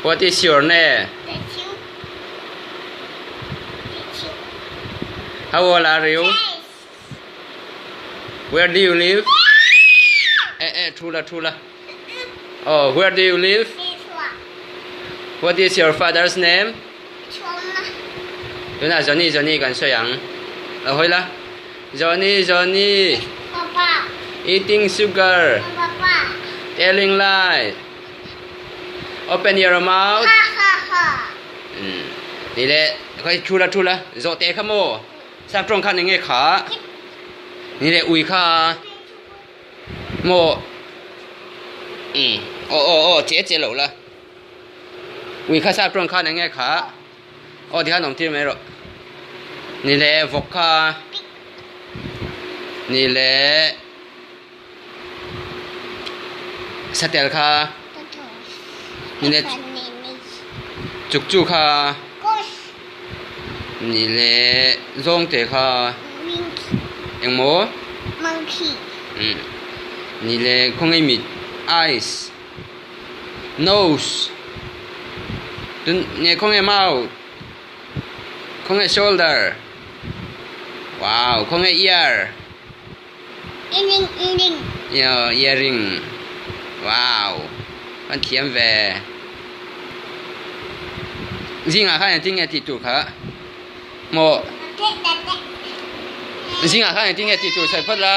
What is your name? How old are you? Where do you live? Eh eh, 出了出了。Oh, where do you live? What is your father's name? Tunah Johnny Johnny kan sawi ang. Lo hawi la. Johnny Johnny. Eating sugar. Telling lie. Open your mouth. Ni le khoi thu la thu la. Zawhte kha maw? Sap tawng khan enge kha? Ni le ui kha maw? Umm aw aw aw che che lo la. Ui kha sap tawng khan enge kha? Aw tikhan awm tir mai rawh. Ni le vawk kha. Ni le Satel kha ni le chukchu kha ni le zawngte kha engmaw ni le khawngaih mit eyes nose tun nge khawngaih mouth khawngaih shoulder wow khawngaih ear. Earring earring. Aw earring wow kan thiam ve zingah khan engtin nge tih tur kha maw zingah khan engtin nge tih tur sawi phawt la.